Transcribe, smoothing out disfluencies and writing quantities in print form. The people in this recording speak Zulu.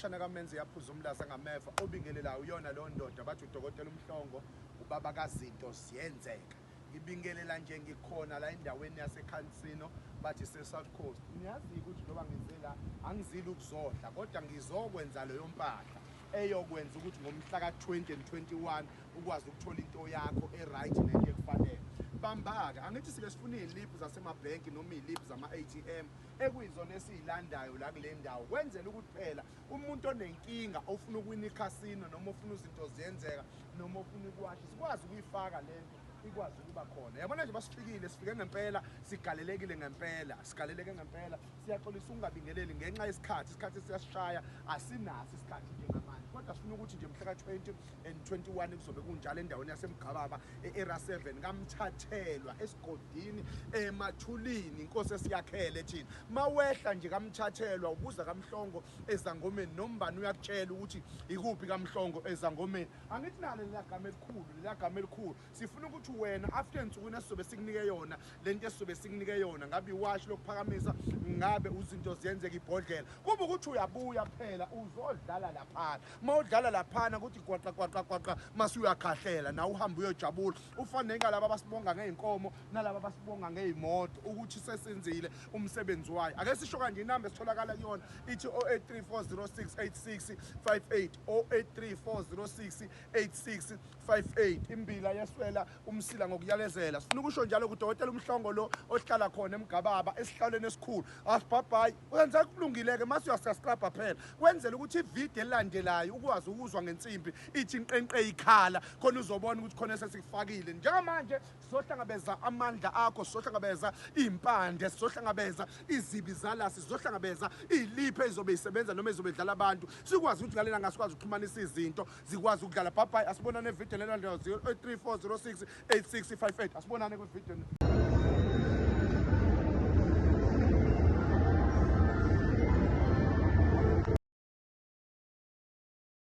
Shana kaMenzi yaphuza umlaza ngameva obingelelayo uyona leyo ndoda bathi udokotela uMhlongo ubaba kazinto ziyenzeka. Ngibingelela nje ngikhona la endaweni yaseKhansino bathi se-South Coast. Niyazi ukuthi njengoba ngize la angizile ukuzodla kodwa ngizokwenza leyo mpahla eyokwenza ukuthi ngomhla ka-20 and 21 ukwazi ukuthola into yakho e-right nento ekufanele. Bamba-ke, angithi sike sifuna iy'liphu zasemabhenki noma iy'liphu zama-ATM ekuyizona esiyilandayo la kule ndawo kwenzela ukuthi phela umuntu onenkinga ofuna ukuwina ikhasino noma ofuna izinto ziyenzeka noma ofuna ukuwasha sikwazi ukuyifaka lento ikwazi ukuba khona. Yabona nje basifikile, sifike ngempela, sigalelekile ngempela, sigaleleke ngempela. Siyaxolisa ukungabingeleli ngenxa yesikhathi, isikhathi siyasishaya, asinaso isikhathi njengamanje, kodwa sifuna ukuthi nje mhla ka-20 and 21 kuzobe kunjalo endaweni yaseMgababa e-Area 7 kaMthathelwa esigodini eMathulini, inkosi esiyakhele thina. Mawehla nje kaMthathelwa ubuza kaMhlongo ezangomeni, nombani uyakutshela ukuthi ikuphi kaMhlongo ezangomeni. Angithi nalo lela gama elikhulu, lela gama elikhulu. Sifuna ukuthi wena after ensukwini esizobe sikunike yona lento esizobe sikunike yona, ngabe iwashi lokuphakamisa, ngabe uzinto ziyenzeka ibhodlela, kuba ukuthi uyabuya phela uzodlala laphana. Uma udlala laphana kuthi gwaqa gwaqa gwaqa, mase uyakhahlela nawe uhambe uyojabula, ufane nalaba abasibonga ngey'nkomo nalaba abasibonga ngey'moto ukuthi sesenzile umsebenzi wayo. Ake sisho kanje, inamba esitholakala kuyona ithi 0834068658, 0834068658. Imbila yeswela umsila ngokuyalezela. Sifuna ukusho njalo kudokotela uMhlongo lo ohlala khona eMgababa esihlalweni esikhulu. Asibhabhayi wenza kulungile-ke mase uyasubscribe phela, kwenzela ukuthi ividiyo elandelayo ukwazi ukuzwa ngensimbi ithi inqenqe ikhala khona, uzobona ukuthi khona esesikufakile. Njengamanje sizohlangabeza amandla akho, sizohlangabeza iy'mpande, sizohlangabeza izibi zala, sizohlangabeza iy'liphi ezizobe isebenza noma ezizobe idlala abantu, sikwazi ukuthi ngalena ngasikwazi ukuxhumanisa izinto zikwazi ukudlala. Bye bye, asibonane evidiyweni elandelayo. 03406 8658. Asibonane kwividiyo.